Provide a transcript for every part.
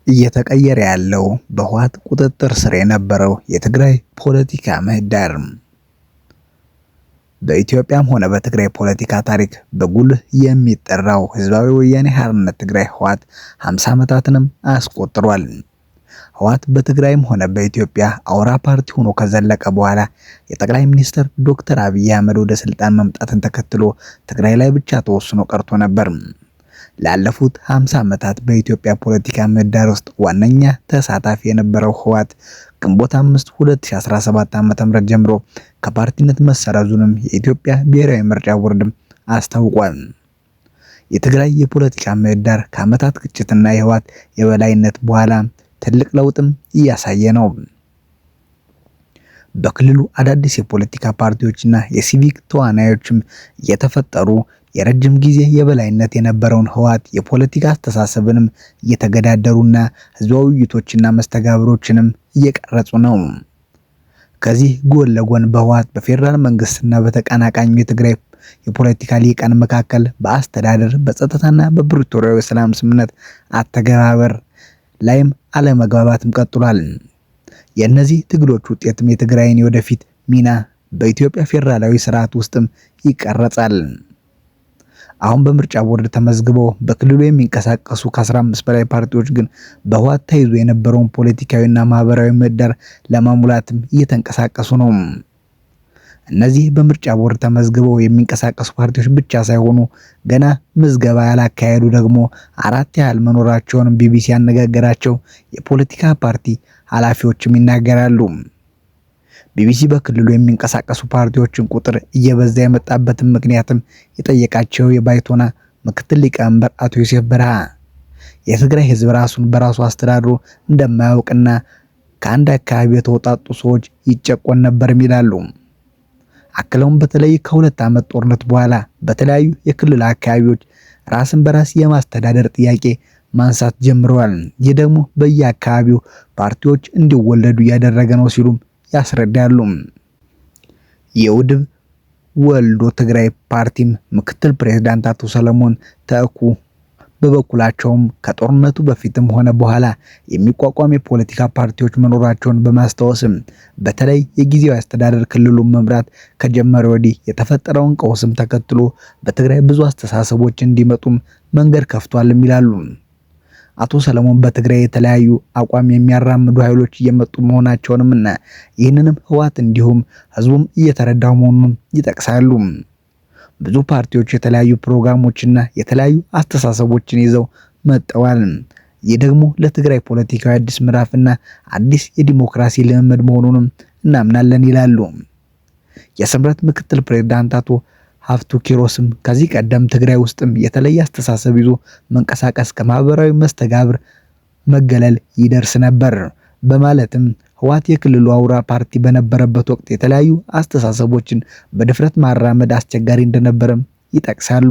እየተቀየረ ያለው በህወሓት ቁጥጥር ስር የነበረው የትግራይ ፖለቲካ ምህዳር በኢትዮጵያም ሆነ በትግራይ ፖለቲካ ታሪክ በጉልህ የሚጠራው ህዝባዊ ወያኔ ሓርነት ትግራይ ህወሓት 50 ዓመታትንም አስቆጥሯል። ህወሓት በትግራይም ሆነ በኢትዮጵያ አውራ ፓርቲ ሆኖ ከዘለቀ በኋላ የጠቅላይ ሚኒስትር ዶክተር አብይ አህመድ ወደ ስልጣን መምጣትን ተከትሎ ትግራይ ላይ ብቻ ተወስኖ ቀርቶ ነበር። ላለፉት 50 ዓመታት በኢትዮጵያ ፖለቲካ ምህዳር ውስጥ ዋነኛ ተሳታፊ የነበረው ህወሓት ግንቦት 5 2017 ዓ.ም ጀምሮ ከፓርቲነት መሰረዙንም የኢትዮጵያ ብሔራዊ ምርጫ ቦርድም አስታውቋል። የትግራይ የፖለቲካ ምህዳር ከዓመታት ግጭትና የህወሓት የበላይነት በኋላ ትልቅ ለውጥም እያሳየ ነው። በክልሉ አዳዲስ የፖለቲካ ፓርቲዎችና የሲቪክ ተዋናዮችም እየተፈጠሩ የረጅም ጊዜ የበላይነት የነበረውን ህወሓት የፖለቲካ አስተሳሰብንም እየተገዳደሩና ህዝባዊ ውይይቶችና መስተጋብሮችንም እየቀረጹ ነው። ከዚህ ጎን ለጎን በህወሓት በፌዴራል መንግስትና በተቀናቃኙ የትግራይ የፖለቲካ ሊቃን መካከል በአስተዳደር፣ በጸጥታና በፕሪቶሪያው የሰላም ስምምነት አተገባበር ላይም አለመግባባትም ቀጥሏል። የእነዚህ ትግሎች ውጤትም የትግራይን የወደፊት ሚና በኢትዮጵያ ፌዴራላዊ ስርዓት ውስጥም ይቀረጻል። አሁን በምርጫ ቦርድ ተመዝግበው በክልሉ የሚንቀሳቀሱ ከ15 በላይ ፓርቲዎች ግን በህወሓት ተይዞ የነበረውን ፖለቲካዊና ማህበራዊ ምህዳር ለማሙላትም እየተንቀሳቀሱ ነው። እነዚህ በምርጫ ቦርድ ተመዝግበው የሚንቀሳቀሱ ፓርቲዎች ብቻ ሳይሆኑ ገና ምዝገባ ያላካሄዱ ደግሞ 4 ያህል መኖራቸውን ቢቢሲ ያነጋገራቸው የፖለቲካ ፓርቲ ኃላፊዎችም ይናገራሉ። ቢቢሲ በክልሉ የሚንቀሳቀሱ ፓርቲዎችን ቁጥር እየበዛ የመጣበትን ምክንያትም የጠየቃቸው የባይቶና ምክትል ሊቀመንበር አቶ ዮሴፍ በርሃ የትግራይ ህዝብ ራሱን በራሱ አስተዳድሮ እንደማያውቅና ከአንድ አካባቢ የተወጣጡ ሰዎች ይጨቆን ነበርም ይላሉ። አክለውም በተለይ ከ2 ዓመት ጦርነት በኋላ በተለያዩ የክልል አካባቢዎች ራስን በራስ የማስተዳደር ጥያቄ ማንሳት ጀምረዋል። ይህ ደግሞ በየአካባቢው ፓርቲዎች እንዲወለዱ እያደረገ ነው ሲሉም ያስረዳሉ። የውድብ ወልዶ ትግራይ ፓርቲም ምክትል ፕሬዝዳንት አቶ ሰለሞን ተኩ በበኩላቸውም ከጦርነቱ በፊትም ሆነ በኋላ የሚቋቋም የፖለቲካ ፓርቲዎች መኖራቸውን በማስታወስም በተለይ የጊዜያዊ አስተዳደር ክልሉን መምራት ከጀመረ ወዲህ የተፈጠረውን ቀውስም ተከትሎ በትግራይ ብዙ አስተሳሰቦች እንዲመጡም መንገድ ከፍቷልም ይላሉ። አቶ ሰለሞን በትግራይ የተለያዩ አቋም የሚያራምዱ ኃይሎች እየመጡ መሆናቸውንም እና ይህንንም ህወሓት እንዲሁም ህዝቡም እየተረዳው መሆኑን ይጠቅሳሉ። ብዙ ፓርቲዎች የተለያዩ ፕሮግራሞችና የተለያዩ አስተሳሰቦችን ይዘው መጠዋል። ይህ ደግሞ ለትግራይ ፖለቲካዊ አዲስ ምዕራፍና አዲስ የዲሞክራሲ ልምምድ መሆኑንም እናምናለን ይላሉ። የስምረት ምክትል ፕሬዝዳንት አቶ ሀፍቱ ኪሮስም ከዚህ ቀደም ትግራይ ውስጥም የተለየ አስተሳሰብ ይዞ መንቀሳቀስ ከማህበራዊ መስተጋብር መገለል ይደርስ ነበር በማለትም ህወሓት የክልሉ አውራ ፓርቲ በነበረበት ወቅት የተለያዩ አስተሳሰቦችን በድፍረት ማራመድ አስቸጋሪ እንደነበረም ይጠቅሳሉ።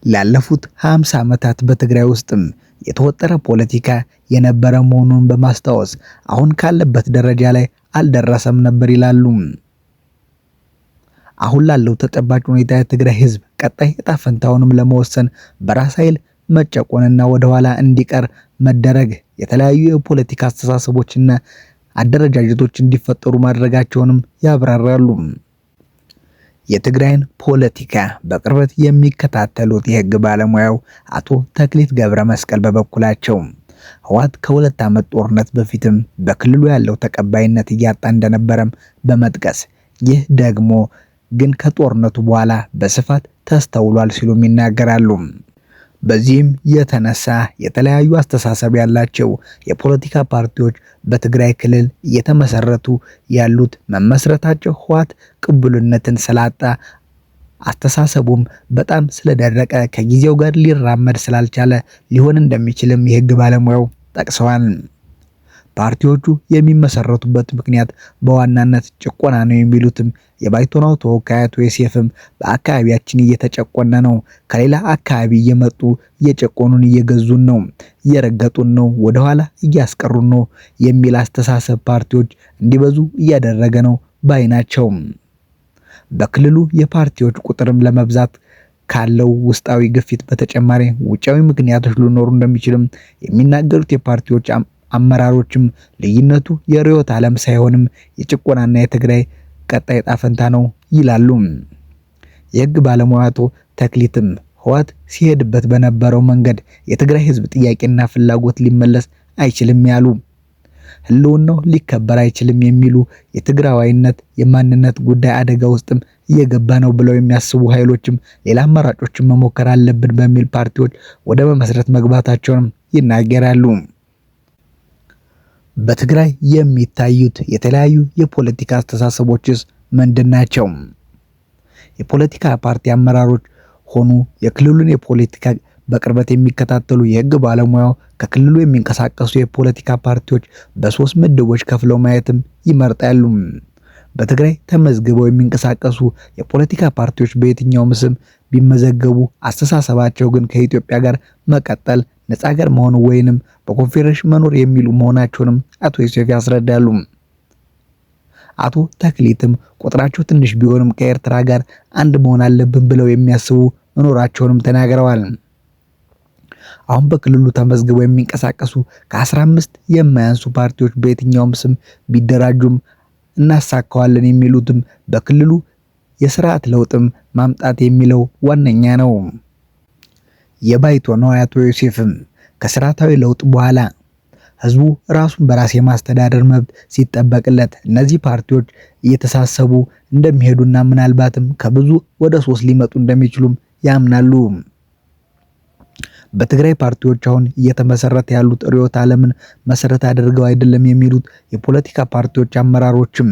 ላለፉት 50 ዓመታት በትግራይ ውስጥም የተወጠረ ፖለቲካ የነበረ መሆኑን በማስታወስ አሁን ካለበት ደረጃ ላይ አልደረሰም ነበር ይላሉ። አሁን ላለው ተጨባጭ ሁኔታ የትግራይ ህዝብ ቀጣይ እጣ ፈንታውንም ለመወሰን በራስ ኃይል መጨቆንና ወደ ኋላ እንዲቀር መደረግ የተለያዩ የፖለቲካ አስተሳሰቦችና አደረጃጀቶች እንዲፈጠሩ ማድረጋቸውንም ያብራራሉ። የትግራይን ፖለቲካ በቅርበት የሚከታተሉት የህግ ባለሙያው አቶ ተክሊት ገብረ መስቀል በበኩላቸው ህወሓት ከ2 ዓመት ጦርነት በፊትም በክልሉ ያለው ተቀባይነት እያጣ እንደነበረም በመጥቀስ ይህ ደግሞ ግን ከጦርነቱ በኋላ በስፋት ተስተውሏል ሲሉም ይናገራሉ። በዚህም የተነሳ የተለያዩ አስተሳሰብ ያላቸው የፖለቲካ ፓርቲዎች በትግራይ ክልል እየተመሰረቱ ያሉት መመስረታቸው ህወሓት ቅቡልነትን ስላጣ አስተሳሰቡም በጣም ስለደረቀ ከጊዜው ጋር ሊራመድ ስላልቻለ ሊሆን እንደሚችልም የህግ ባለሙያው ጠቅሰዋል። ፓርቲዎቹ የሚመሰረቱበት ምክንያት በዋናነት ጭቆና ነው የሚሉትም የባይቶናው ተወካይ አቶ ዮሴፍም በአካባቢያችን እየተጨቆነ ነው፣ ከሌላ አካባቢ እየመጡ እየጨቆኑን፣ እየገዙን ነው፣ እየረገጡን ነው፣ ወደኋላ እያስቀሩን ነው የሚል አስተሳሰብ ፓርቲዎች እንዲበዙ እያደረገ ነው ባይ ናቸው። በክልሉ የፓርቲዎች ቁጥርም ለመብዛት ካለው ውስጣዊ ግፊት በተጨማሪ ውጫዊ ምክንያቶች ሊኖሩ እንደሚችልም የሚናገሩት የፓርቲዎች አመራሮችም ልዩነቱ የርዕዮተ ዓለም ሳይሆንም የጭቆናና የትግራይ ቀጣይ ዕጣ ፈንታ ነው ይላሉ። የህግ ባለሙያ አቶ ተክሊትም ህወሓት ሲሄድበት በነበረው መንገድ የትግራይ ህዝብ ጥያቄና ፍላጎት ሊመለስ አይችልም ያሉ፣ ህልውናው ሊከበር አይችልም የሚሉ፣ የትግራዋይነት የማንነት ጉዳይ አደጋ ውስጥም እየገባ ነው ብለው የሚያስቡ ኃይሎችም ሌላ አማራጮችን መሞከር አለብን በሚል ፓርቲዎች ወደ መመስረት መግባታቸውንም ይናገራሉ። በትግራይ የሚታዩት የተለያዩ የፖለቲካ አስተሳሰቦችስ ምንድን ናቸው? የፖለቲካ ፓርቲ አመራሮች ሆኑ የክልሉን የፖለቲካ በቅርበት የሚከታተሉ የህግ ባለሙያው ከክልሉ የሚንቀሳቀሱ የፖለቲካ ፓርቲዎች በሶስት ምድቦች ከፍለው ማየትም ይመርጣሉ። በትግራይ ተመዝግበው የሚንቀሳቀሱ የፖለቲካ ፓርቲዎች በየትኛውም ስም ቢመዘገቡ አስተሳሰባቸው ግን ከኢትዮጵያ ጋር መቀጠል፣ ነጻ ሀገር መሆን ወይንም በኮንፌዴሬሽን መኖር የሚሉ መሆናቸውንም አቶ ዮሴፍ ያስረዳሉ። አቶ ተክሊትም ቁጥራቸው ትንሽ ቢሆንም ከኤርትራ ጋር አንድ መሆን አለብን ብለው የሚያስቡ መኖራቸውንም ተናግረዋል። አሁን በክልሉ ተመዝግበው የሚንቀሳቀሱ ከ15 የማያንሱ ፓርቲዎች በየትኛውም ስም ቢደራጁም እናሳካዋለን የሚሉትም በክልሉ የስርዓት ለውጥም ማምጣት የሚለው ዋነኛ ነው። የባይቶናው አቶ ዮሴፍም ከስርዓታዊ ለውጥ በኋላ ህዝቡ ራሱን በራስ የማስተዳደር መብት ሲጠበቅለት እነዚህ ፓርቲዎች እየተሳሰቡ እንደሚሄዱና ምናልባትም ከብዙ ወደ ሶስት ሊመጡ እንደሚችሉም ያምናሉ። በትግራይ ፓርቲዎች አሁን እየተመሰረተ ያሉት ርዕዮተ ዓለምን መሰረት አድርገው አይደለም የሚሉት የፖለቲካ ፓርቲዎች አመራሮችም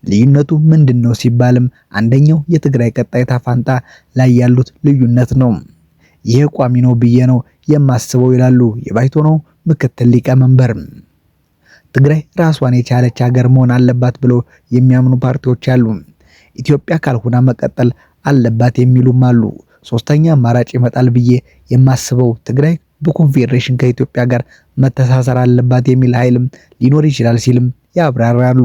ልዩነቱ ምንድን ነው ሲባልም አንደኛው የትግራይ ቀጣይ ዕጣ ፈንታ ላይ ያሉት ልዩነት ነው። ይህ ቋሚ ነው ብዬ ነው የማስበው ይላሉ የባይቶናው ምክትል ሊቀመንበር። ትግራይ ራሷን የቻለች ሀገር መሆን አለባት ብለው የሚያምኑ ፓርቲዎች አሉ። ኢትዮጵያ ካልሆነ መቀጠል አለባት የሚሉም አሉ። ሶስተኛ አማራጭ ይመጣል ብዬ የማስበው ትግራይ በኮንፌዴሬሽን ከኢትዮጵያ ጋር መተሳሰር አለባት የሚል ኃይልም ሊኖር ይችላል ሲልም ያብራራሉ።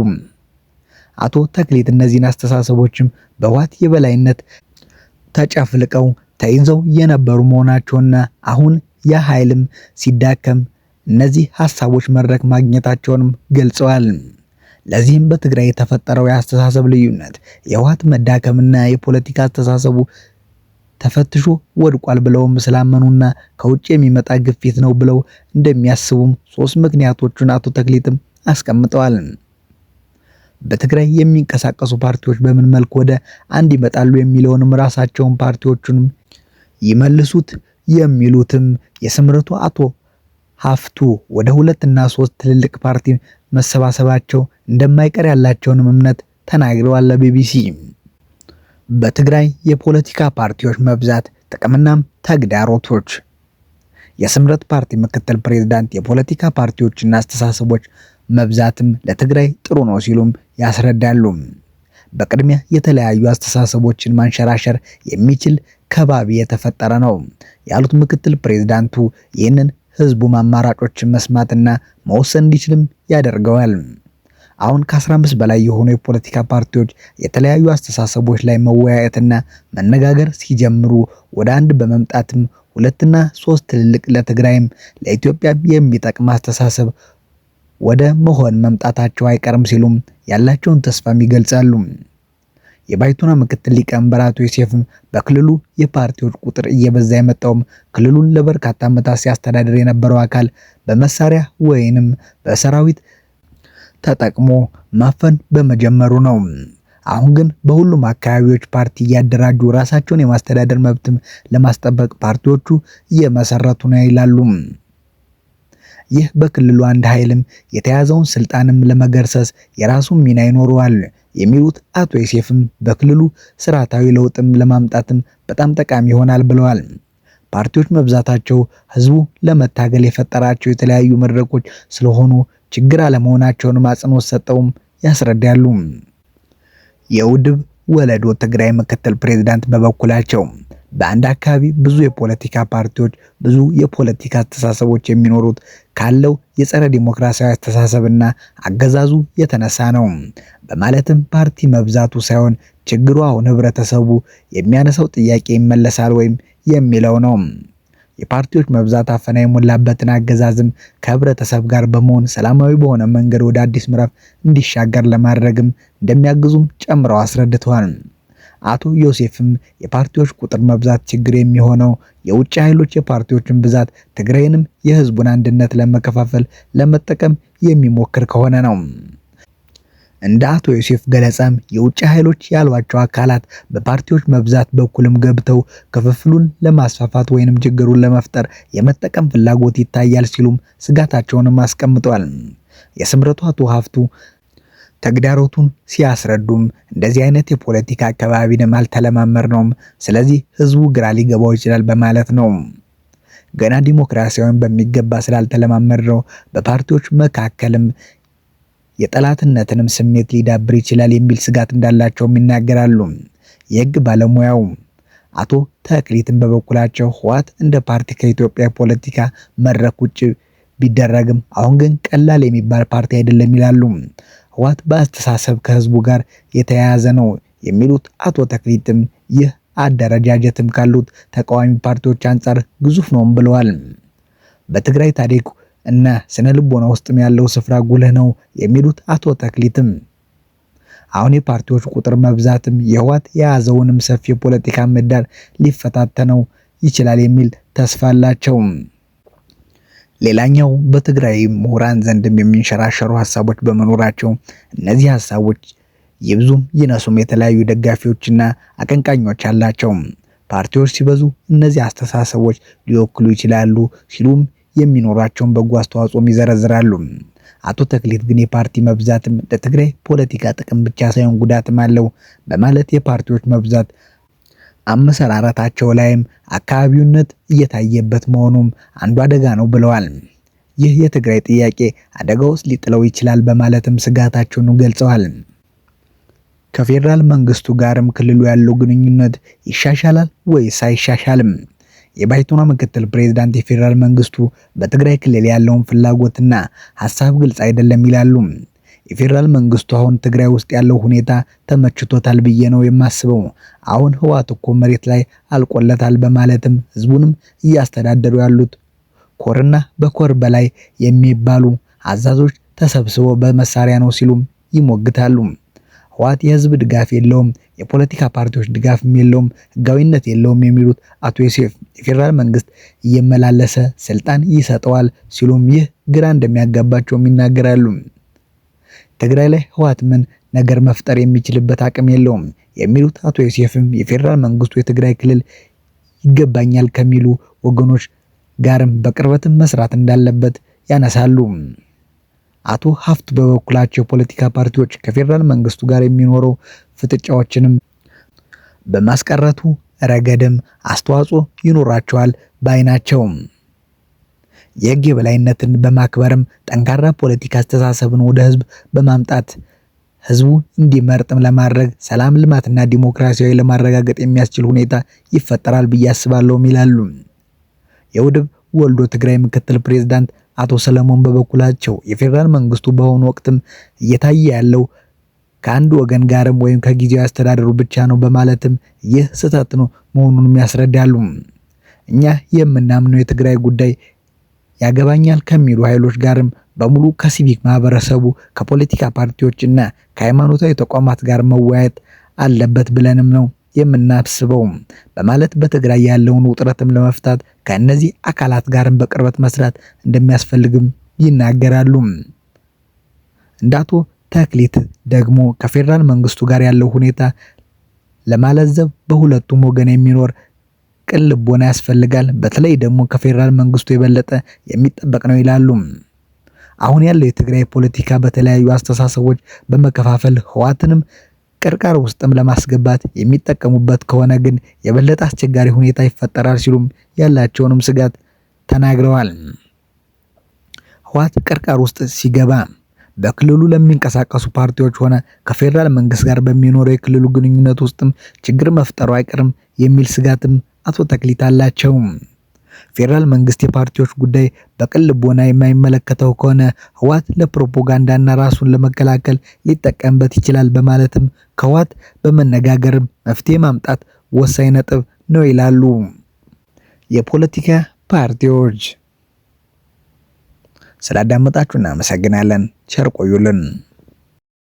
አቶ ተክሊት እነዚህን አስተሳሰቦችም በህወሓት የበላይነት ተጨፍልቀው ተይዘው የነበሩ መሆናቸውና አሁን ያ ኃይልም ሲዳከም እነዚህ ሀሳቦች መድረክ ማግኘታቸውንም ገልጸዋል። ለዚህም በትግራይ የተፈጠረው የአስተሳሰብ ልዩነት የህወሓት መዳከምና የፖለቲካ አስተሳሰቡ ተፈትሾ ወድቋል ብለውም ስላመኑና ከውጭ የሚመጣ ግፊት ነው ብለው እንደሚያስቡም ሶስት ምክንያቶቹን አቶ ተክሊትም አስቀምጠዋል። በትግራይ የሚንቀሳቀሱ ፓርቲዎች በምን መልክ ወደ አንድ ይመጣሉ የሚለውንም ራሳቸውን ፓርቲዎቹንም ይመልሱት የሚሉትም የስምረቱ አቶ ሀፍቱ ወደ 2 እና 3 ትልልቅ ፓርቲ መሰባሰባቸው እንደማይቀር ያላቸውንም እምነት ተናግረዋል ለቢቢሲ። በትግራይ የፖለቲካ ፓርቲዎች መብዛት ጥቅምና ተግዳሮቶች። የስምረት ፓርቲ ምክትል ፕሬዝዳንት የፖለቲካ ፓርቲዎችና አስተሳሰቦች መብዛትም ለትግራይ ጥሩ ነው ሲሉም ያስረዳሉ። በቅድሚያ የተለያዩ አስተሳሰቦችን ማንሸራሸር የሚችል ከባቢ የተፈጠረ ነው ያሉት ምክትል ፕሬዝዳንቱ ይህንን ህዝቡ አማራጮችን መስማትና መወሰን እንዲችልም ያደርገዋል። አሁን ከ15 በላይ የሆኑ የፖለቲካ ፓርቲዎች የተለያዩ አስተሳሰቦች ላይ መወያየትና መነጋገር ሲጀምሩ ወደ አንድ በመምጣትም 2 እና 3 ትልልቅ ለትግራይም ለኢትዮጵያ የሚጠቅም አስተሳሰብ ወደ መሆን መምጣታቸው አይቀርም ሲሉም ያላቸውን ተስፋም ይገልጻሉ። የባይቶና ምክትል ሊቀመንበር አቶ ዮሴፍም በክልሉ የፓርቲዎች ቁጥር እየበዛ የመጣውም ክልሉን ለበርካታ ዓመታት ሲያስተዳድር የነበረው አካል በመሳሪያ ወይንም በሰራዊት ተጠቅሞ ማፈን በመጀመሩ ነው። አሁን ግን በሁሉም አካባቢዎች ፓርቲ እያደራጁ ራሳቸውን የማስተዳደር መብትም ለማስጠበቅ ፓርቲዎቹ እየመሰረቱ ነው ይላሉ። ይህ በክልሉ አንድ ኃይልም የተያዘውን ስልጣንም ለመገርሰስ የራሱን ሚና ይኖረዋል የሚሉት አቶ ዮሴፍም በክልሉ ስርዓታዊ ለውጥም ለማምጣትም በጣም ጠቃሚ ይሆናል ብለዋል። ፓርቲዎች መብዛታቸው ህዝቡ ለመታገል የፈጠራቸው የተለያዩ መድረኮች ስለሆኑ ችግር አለመሆናቸውን አጽንኦት ሰጠውም ያስረዳሉ። የውድብ ወለዶ ትግራይ ምክትል ፕሬዝዳንት በበኩላቸው በአንድ አካባቢ ብዙ የፖለቲካ ፓርቲዎች ብዙ የፖለቲካ አስተሳሰቦች የሚኖሩት ካለው የጸረ ዲሞክራሲያዊ አስተሳሰብና አገዛዙ የተነሳ ነው በማለትም ፓርቲ መብዛቱ ሳይሆን ችግሩ አሁን ህብረተሰቡ የሚያነሳው ጥያቄ ይመለሳል ወይም የሚለው ነው። የፓርቲዎች መብዛት አፈና የሞላበትን አገዛዝም ከህብረተሰብ ጋር በመሆን ሰላማዊ በሆነ መንገድ ወደ አዲስ ምዕራፍ እንዲሻገር ለማድረግም እንደሚያግዙም ጨምረው አስረድተዋል። አቶ ዮሴፍም የፓርቲዎች ቁጥር መብዛት ችግር የሚሆነው የውጭ ኃይሎች የፓርቲዎችን ብዛት ትግራይንም የህዝቡን አንድነት ለመከፋፈል ለመጠቀም የሚሞክር ከሆነ ነው። እንደ አቶ ዮሴፍ ገለጻም የውጭ ኃይሎች ያሏቸው አካላት በፓርቲዎች መብዛት በኩልም ገብተው ክፍፍሉን ለማስፋፋት ወይንም ችግሩን ለመፍጠር የመጠቀም ፍላጎት ይታያል ሲሉም ስጋታቸውንም አስቀምጠዋል። የስምረቱ አቶ ሀፍቱ ተግዳሮቱን ሲያስረዱም እንደዚህ አይነት የፖለቲካ አካባቢንም አልተለማመርነውም፣ ስለዚህ ህዝቡ ግራ ሊገባው ይችላል በማለት ነው። ገና ዲሞክራሲያዊን በሚገባ ስላልተለማመድነው በፓርቲዎች መካከልም የጠላትነትንም ስሜት ሊዳብር ይችላል የሚል ስጋት እንዳላቸውም ይናገራሉ። የህግ ባለሙያው አቶ ተክሊትን በበኩላቸው ህወሓት እንደ ፓርቲ ከኢትዮጵያ ፖለቲካ መድረክ ውጭ ቢደረግም አሁን ግን ቀላል የሚባል ፓርቲ አይደለም ይላሉ። ህወሓት በአስተሳሰብ ከህዝቡ ጋር የተያያዘ ነው የሚሉት አቶ ተክሊትም ይህ አደረጃጀትም ካሉት ተቃዋሚ ፓርቲዎች አንጻር ግዙፍ ነውም ብለዋል። በትግራይ ታሪክ እና ስነ ልቦና ውስጥም ያለው ስፍራ ጉልህ ነው የሚሉት አቶ ተክሊትም አሁን የፓርቲዎች ቁጥር መብዛትም የህወሓት የያዘውንም ሰፊ የፖለቲካ ምህዳር ሊፈታተነው ይችላል የሚል ተስፋ አላቸው። ሌላኛው በትግራይ ምሁራን ዘንድም የሚንሸራሸሩ ሀሳቦች በመኖራቸው እነዚህ ሀሳቦች ይብዙም ይነሱም የተለያዩ ደጋፊዎችና አቀንቃኞች አላቸው። ፓርቲዎች ሲበዙ እነዚህ አስተሳሰቦች ሊወክሉ ይችላሉ ሲሉም የሚኖራቸውን በጎ አስተዋጽኦም ይዘረዝራሉ። አቶ ተክሊት ግን የፓርቲ መብዛትም ለትግራይ ፖለቲካ ጥቅም ብቻ ሳይሆን ጉዳትም አለው በማለት የፓርቲዎች መብዛት አመሰራረታቸው ላይም አካባቢውነት እየታየበት መሆኑም አንዱ አደጋ ነው ብለዋል። ይህ የትግራይ ጥያቄ አደጋ ውስጥ ሊጥለው ይችላል በማለትም ስጋታቸውን ገልጸዋል። ከፌዴራል መንግስቱ ጋርም ክልሉ ያለው ግንኙነት ይሻሻላል ወይስ አይሻሻልም? የባይቶና ምክትል ፕሬዝዳንት የፌዴራል መንግስቱ በትግራይ ክልል ያለውን ፍላጎትና ሀሳብ ግልጽ አይደለም ይላሉ። የፌዴራል መንግስቱ አሁን ትግራይ ውስጥ ያለው ሁኔታ ተመችቶታል ብዬ ነው የማስበው። አሁን ህወሓት እኮ መሬት ላይ አልቆለታል በማለትም ህዝቡንም እያስተዳደሩ ያሉት ኮርና በኮር በላይ የሚባሉ አዛዦች ተሰብስበው በመሳሪያ ነው ሲሉም ይሞግታሉ። ህወሓት የህዝብ ድጋፍ የለውም፣ የፖለቲካ ፓርቲዎች ድጋፍም የለውም፣ ህጋዊነት የለውም የሚሉት አቶ ዮሴፍ የፌዴራል መንግስት እየመላለሰ ስልጣን ይሰጠዋል ሲሉም ይህ ግራ እንደሚያጋባቸውም ይናገራሉ። ትግራይ ላይ ህወሓት ምን ነገር መፍጠር የሚችልበት አቅም የለውም የሚሉት አቶ ዮሴፍም የፌዴራል መንግስቱ የትግራይ ክልል ይገባኛል ከሚሉ ወገኖች ጋርም በቅርበትም መስራት እንዳለበት ያነሳሉ። አቶ ሀፍቱ በበኩላቸው የፖለቲካ ፓርቲዎች ከፌዴራል መንግስቱ ጋር የሚኖረው ፍጥጫዎችንም በማስቀረቱ ረገድም አስተዋጽኦ ይኖራቸዋል ባይ ናቸው። የህግ የበላይነትን በማክበርም ጠንካራ ፖለቲካ አስተሳሰብን ወደ ህዝብ በማምጣት ህዝቡ እንዲመርጥም ለማድረግ ሰላም፣ ልማትና ዲሞክራሲያዊ ለማረጋገጥ የሚያስችል ሁኔታ ይፈጠራል ብዬ አስባለሁም ይላሉ። የውድብ ወልዶ ትግራይ ምክትል ፕሬዝዳንት አቶ ሰለሞን በበኩላቸው የፌዴራል መንግስቱ በአሁኑ ወቅትም እየታየ ያለው ከአንድ ወገን ጋርም ወይም ከጊዜያዊ አስተዳደሩ ብቻ ነው በማለትም ይህ ስህተት ነው መሆኑንም ያስረዳሉ። እኛ የምናምነው የትግራይ ጉዳይ ያገባኛል ከሚሉ ኃይሎች ጋርም በሙሉ ከሲቪክ ማህበረሰቡ፣ ከፖለቲካ ፓርቲዎች እና ከሃይማኖታዊ ተቋማት ጋር መወያየት አለበት ብለንም ነው የምናስበው በማለት በትግራይ ያለውን ውጥረትም ለመፍታት ከእነዚህ አካላት ጋርም በቅርበት መስራት እንደሚያስፈልግም ይናገራሉ። እንደ አቶ ተክሊት ደግሞ ከፌዴራል መንግስቱ ጋር ያለው ሁኔታ ለማለዘብ በሁለቱም ወገን የሚኖር ቅን ልቦና ያስፈልጋል። በተለይ ደግሞ ከፌዴራል መንግስቱ የበለጠ የሚጠበቅ ነው ይላሉ። አሁን ያለው የትግራይ ፖለቲካ በተለያዩ አስተሳሰቦች በመከፋፈል ህወሓትንም ቅርቃር ውስጥም ለማስገባት የሚጠቀሙበት ከሆነ ግን የበለጠ አስቸጋሪ ሁኔታ ይፈጠራል ሲሉም ያላቸውንም ስጋት ተናግረዋል። ህወሓት ቅርቃር ውስጥ ሲገባ በክልሉ ለሚንቀሳቀሱ ፓርቲዎች ሆነ ከፌዴራል መንግስት ጋር በሚኖረው የክልሉ ግንኙነት ውስጥም ችግር መፍጠሩ አይቀርም የሚል ስጋትም አቶ ተክሊት አላቸው። ፌዴራል መንግስት የፓርቲዎች ጉዳይ በቅን ልቦና የማይመለከተው ከሆነ ህወሓት ለፕሮፓጋንዳና ራሱን ለመከላከል ሊጠቀምበት ይችላል በማለትም ከህወሓት በመነጋገርም መፍትሄ ማምጣት ወሳኝ ነጥብ ነው ይላሉ። የፖለቲካ ፓርቲዎች ስላዳመጣችሁ እናመሰግናለን። ቸር ቆዩልን።